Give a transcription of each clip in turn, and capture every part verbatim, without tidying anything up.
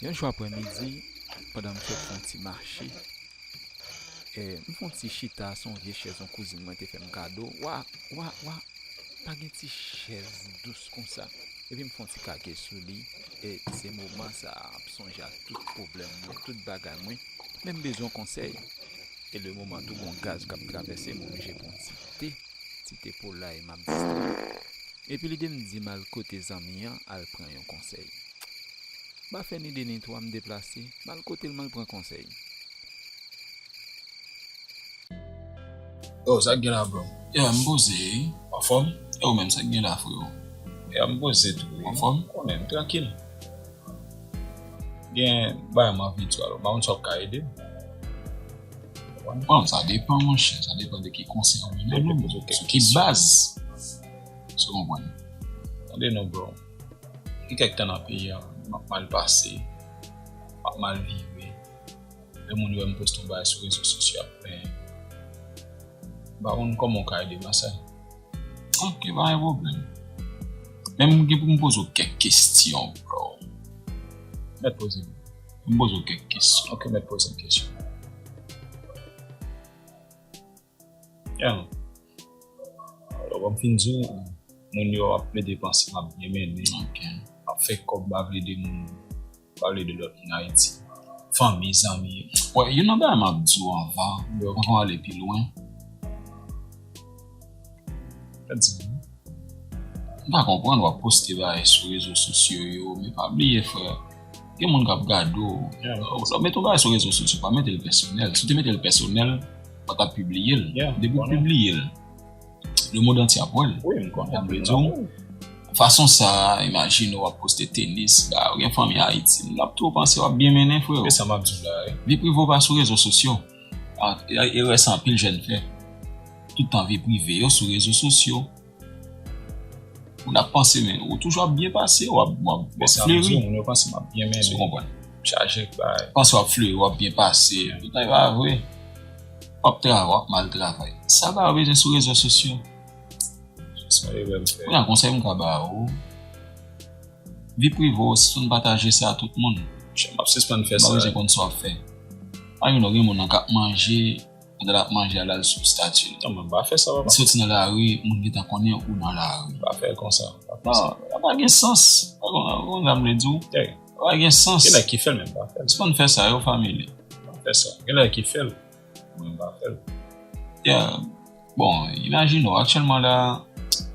Yon jou aprèmidi, pandan m sot fè yon ti mache, e, m fè yon ti chita sou yon vye chèz yon kouzin mwen te fè m kado. Wa, wa, wa, pa gen ti chèz dous konsa. Epi m fè yon ti kake sou li, e se moman sa a, m ap sonje a tout pwoblèm mwen, tout bagay mwen, men m bezwen konsèy. E le moman tou gon gaz k ap travèse m, oblije pran yon ti te, ti te polay, m ap distrè. Epi lide m di m al kote zanmi an, al pran yon konsèy. M pa fè ni de ni twa, m deplase, m al kote l, m al pran konsèy. Oh, sa k gen la, bro? Yeah, m poze. Anfòm? E ou menm, sa k gen la, freo? Yeah, m poze tou, wi. Anfòm? Konnen, m trankil. Gen bagay m anvi di w, alò, m pa konn si w ap ka ede m. Bon, sa depann, monchè, sa depann de ki konsèy ou vin nan men m, sou ki baz. Ou konprann? Tande non, bro. Gen kèk tan nan peyi a, m ap mal pase, m ap mal vive. Lè moun yo wè m poste yon bagay sou rezo sosyo, y ap plenyen. M pa konn kòman w ka ede m a sa. Ok, pa gen pwoblèm. Men m gen pou m poze w kèk kesyon, bro. Mèt poze m. M poze w kèk kesyon. Ok, mèt poze m kesyon. Yeah. Alò, ban m fin di w, moun yo ap plede panse m ap byen mennen. Ok. M ap fè kòb, m pa vle de moun, m pa vle de lòt moun Ayiti. Fanmi, zanmi. Wè, youn nan bagay m ap di w anvan, anvan w ale pi lwen. Sa di m? M pa konprann, w ap poste bagay sou rezo sosyo yo, men pa bliye, frè, gen moun k ap gade w. Yeah. Lè w mete yon bagay sou rezo sosyo, pa mete l pèsonèl. Si w te mete l pèsonèl, w pa t ap pibliye l. Yeah, depi w pibliye l, lemonn antye ap wè l. Wi, m konnen. Sa vle di w, fason sa a, imajine w ap poste tenis, ba, ou gen fanmi Ayiti, l ap tou panse w ap byen mennen, frè. Se sa m ap di w la, wi. Vi prive w pa sou rezo sosyo. A, e, erè sa anpil jèn fè. Tout tan vi prive yo sou rezo sosyo. Moun ap panse, men ou toujou ap byen pase, w ap, w ap, w ap fleri. Moun yo panse m ap byen mennen. Ou konprann? Chaje ak bagay. Panse w ap fleri, w ap byen pase. Tout tan e pa vre. W ap travay, w ap mal travay. Sa pa bezwen sou rezo sosyo. Kounye a, konsèy m ka ba ou, vi prive w, sispann pataje sa a tout moun. M ap sispann fè sa. M pa bezwen konn sa w ap fè. Pa gen moun k ap manje, pandan l ap manje, al al sou estati l. Non, mwen pa fè sa, papa. Li soti nan lari, moun gentan konnen ou nan lari. Pa fè l konsa. Pa fè sa. Non, sa pa gen sans. Ou konn sa m vle di w? Sa pa gen sans. Gen nèg ki fè l, men m pa fè l. Sispann fè sa yo, fanmi. Pa fè sa. Gen nèg ki fè l, mwen m pa fè l. Yeah. Bon, imajine w, aktyèlman la,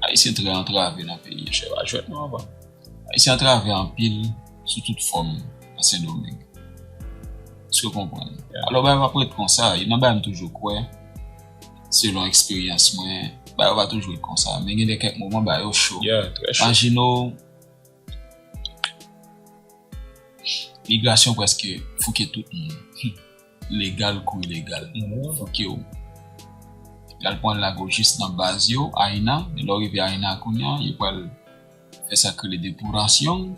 Ayisyen trè antrave nan peyi a. Monchè, pa jwèt non, papa. Ayisyen antrave anpil sou tout fòm nan Sendomeng. Èske w konprann? Yeah. Alò, bagay yo p ap ret konsa. Youn nan bagay m toujou kwè, selon eksperyans mwen, bagay yo pa toujou ret konsa. Men gen de kèk moman, bagay yo cho. Yeah, trè cho. Imajine w, migrasyon prèske fouke tout moun. Legal kou ilegal. Mhm. Fouke w. Y al pran lago jis nan baz yo, Ayina. Men lè w rive Ayina kounye a, yo pral fè sa k rele deportasyon.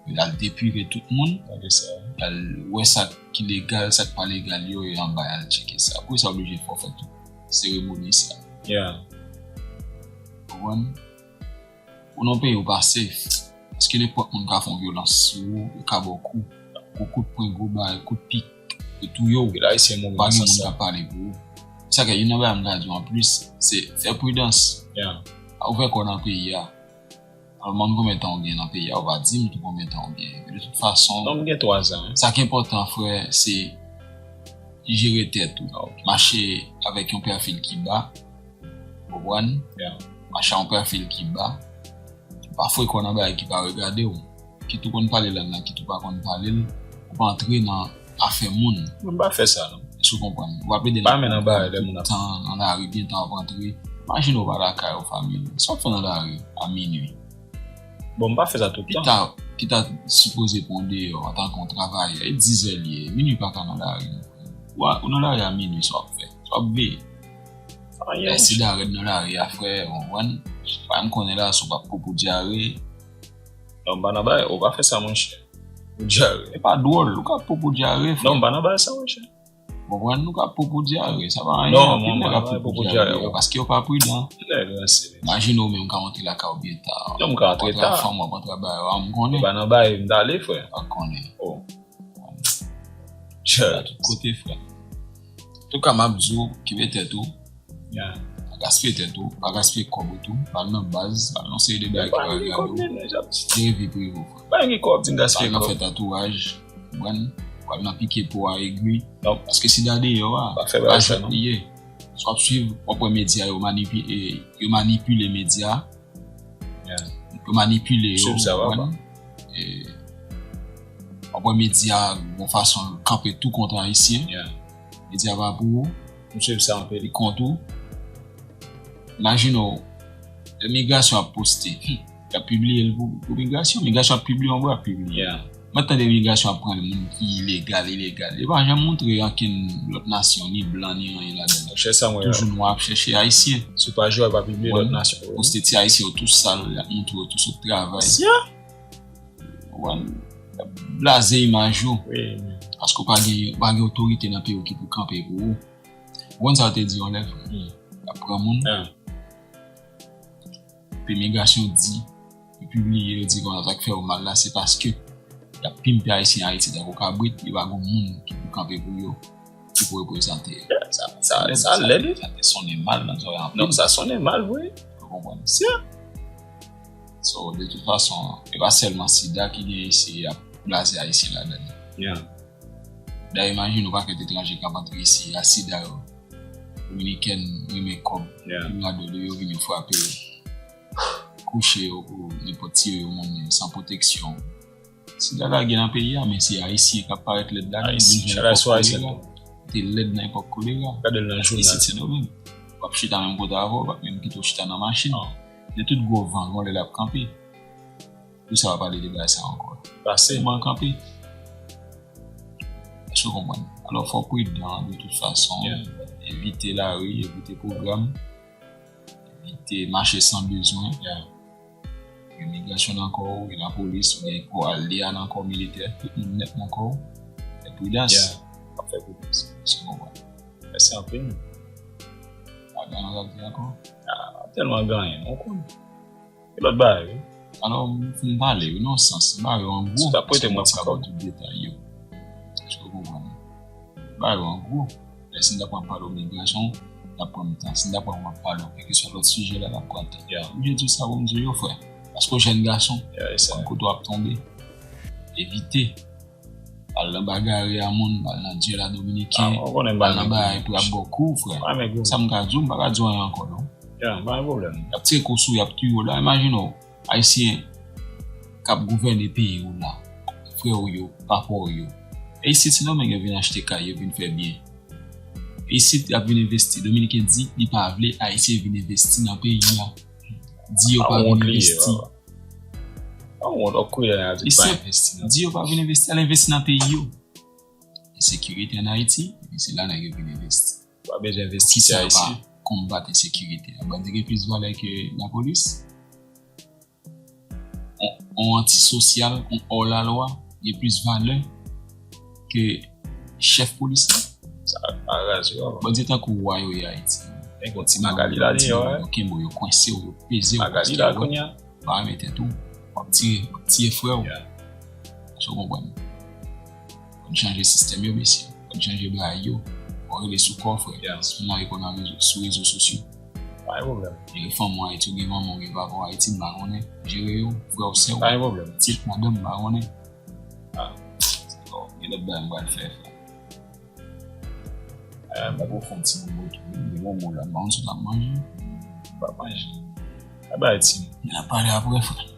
Yo al depire tout moun. Yo al wè sa ki legal, sa k pa legal yo, e anba y al tcheke sa. Pou sa oblije fè w fè tout seremoni sa. Yeah. Konprann? Ou nan peyi ou pa safe. Paske nenpòt moun ka fè yon vyolans sou ou, yo ka ba w kou. Gwo kout pwen, gwo bagay, kout pik, yo touye w. Pa gen moun k ap pale pou ou. Sa k fè youn nan bagay m ka di w anplis, se fè pridans. Yeah. Pa ouvè kò w nan peyi a. Alò, m pa konn konbyen tan w gen nan peyi a, ou pa di m tou konbyen tan w gen. Men de tout fason, non, m gen twa zan, wi. Sa k enpòtan, frè, se jere tèt ou. Ah, ok. Mache avèk yon pèfil ki ba. Ou konprann? Yeah. Mache a yon pèfil ki ba. Pa fouye kò w nan bagay ki pa regade w. Kit ou konn pale lang nan, kit ou pa konn pale l, ou pa antre nan afè moun. Mwen m pa fè sa, non. Èske w konprann? Ou pa plede nan pwoblèm tout tan, nan lari, gen tan w ap antre. Imajine w pa lakay ou, fanmi w. Sa w ap fè nan lari a minui? Bon, m pa fè sa tout tan. Pita, pita sipoze pran w deyò antanke yon travayè. E dizè l ye, minui pa ka nan lari, non, frè. Ou a, ou nan lari a minui, sa w ap fè? Sa w ap veye? Anyen. Lè sida rèd nan lari a, frè, ou konprann? Pa m konnen la, si w p ap popo dyare. Non, m pa nan bagay, ou pa fè sa, monchè. Pou dyare. E pa dwòl, ou ka popo dyare, frè. Non, m pa nan bagay sa, monchè. Ou konprann? Ou ka popo dyare, sa pa anyen. Non, anpil nèg ap popo dyare, paske yo pa pridan. Nèg ranse. Imajine w menm ka rantre lakay ou byen ta. Non, m ka rantre ta. W ap antre ak fanm, w ap antre ak bagay, w ap konnen. Ou pa nan bagay, m t ale, frè. W ap konnen. Oh. Tout kote, frè. Antouka, m ap di w, kenbe tèt ou. Pa gaspiye tèt ou, pa gaspiye kòb ou tou, pa al nan baz, pa al nan seri de bagay ki pa gade w. Jere vi prive w, frè. Pa al nan fè tatouaj, konprann? Pa al nan pike po a egri. Paske sida deyò a, pa jwèt li ye. Si w ap swiv, w ap wè medya yo manipile, yo manipile medya. Yo manipile yo, konprann? E, w ap wè medya, yon fason, kanpe tou kont Ayisyen. Medya pa pou ou. M swiv sa anpil. Li kont ou. Imajine w, lè migrasyon ap poste, y ap pibliye l pou, pou migrasyon. Migrasyon ap pibliye, yon bò ap pibliye. Mwen tande migrasyon ap pran moun ki ilegal, ilegal. Yo pa janm montre ankenn lòt nasyon, ni blan, ni anyen ladan. Toujou nwa ap chèche Ayisyen. Si w pa jwe, yo pa pibliye lòt nasyon. Poste ti Ayisyen yo tou sal, y ap montre yo tou sot travay. Konprann? Y ap blaze imaj ou. Paske w pa gen, w pa gen otorite nan peyi w ki pou kanpe pou ou. Ou konn sa yo te di yon lè, frè? Y ap pran moun. Epi migrasyon di, yo pibliye, yo di konsa, sa k fè yo mal la, se paske y ap pimpe Ayisyen Ayiti tankou kabrit, yo pa gen moun ki pou kanpe pou yo, ki pou reprezante yo. Sa, sa, sa lèd, wi. Sa te sonnen mal nan zòrèy anpil. Non, sa sonnen mal vre. Ou konprann? So, de tout fason, e pa sèlman sida ki gen isi, y ap blaze Ayisyen ladan li. Dayè, imajine w pakèt etranje k ap antre isi a sida yo. Dominikèn renmen kòb. Yo vin frape yo, kouche yo pou nenpòt tiye yo monnen san pwoteksyon. Sida lage nan peyi a, men se Ayisyen k ap parèt lèd ladan. Li vin jan epòk kolera. Te lèd nan epòk kolera. Isit Sendomeng. W ap chita menm kote avè w, w ap menm kite w chita nan machin. Men tout gwo van, gon lè l ap kanpe. Poukisa w ap pale de bagay sa ankò? Pase. Kòman l kanpe? Èske w konprann? Alò, fò w pridan de tout fason. Evite lari, evite pwogram, evite mache san bezwen. Gen migrasyon nan kò w, gen lapolis, ou gen kò a, lè a nan kò militè, tout moun nèt nan kò w. Fè pridans. W ap fè pridans. Èske w konprann? Mèsi anpil. Pa gen anyen w ap di ankò? Ah, tèlman gen anyen, non, w konn. Gen lòt bagay, wi. Alò, m fin pale, wi, nan sans, m ba yo an gwo, paske mwen pa ka ba w tout detay yo. Èske w konprann? M ba yo an gwo. Lè si n ta pran pale w migrasyon, n ap pran tan. Si n ta pran pale w kèlkeswa lòt sijè la, n ap pran tan. M oblije di w sa pou m di w yo, frè. Paske w jèn gason, konn kote w ap tonbe. Evite. Al nan bagay a moun, al nan dyèl a dominiken, al nan bagay pou y ap ba w kou, frè. Sa m ka di w, m pa ka di w anyen ankò, non. Y ap tire kou sou w, y ap touye w la. Imajine w, Ayisyen k ap gouvène peyi w la, frè w yo, papa w yo. E isit, Sendomeng yo vin achte kay, yo vin fè byen. E isit, y ap vin envesti. Dominiken di li pa vle Ayisyen vin envesti nan peyi a. Di yo pa vin envesti. Li senp. Di yo pa vin envesti, al envesti nan peyi yo. Ensekirite ann Ayiti, epi se la nèg yo vin envesti. Pa bezwen envesti. Poukisa yo pa konbat ensekirite a? Bandi gen plis valè ke lapolis? On, on antisosyal, on hors la loi, gen plis valè ke chèf polis la? Sa pa raz, yo. Bandi tankou wa yo ye Ayiti. Gen yon ti Magali la deyò, yo kenbe w, yo kwense w, yo peze w. Magali la kounye a. Pa renmen tèt ou. W ap tire, w ap tiye frè w. Èske w konprann? Fò n chanje sistèm yo, mesye. Fò n chanje bagay yo. Fò w rele sou kò w, frè. Si w nan ekonomi sou rezo sosyo. Pa gen pwoblèm. Jere fanmi w Ayiti, ou gen manman w, gen papa w Ayiti, m pa konnen. Jere yo, frè w, sè w. Pa gen pwoblèm. Ti madanm, m pa konnen. Ah, bon, gen lòt bagay m pral fè, frè. Eh, m ap ofri w ti bonbon tou. Gen bonbon la, m pa konn si w t ap manje. M p ap manje. Bye bye, Tim. N a pale apre, frè.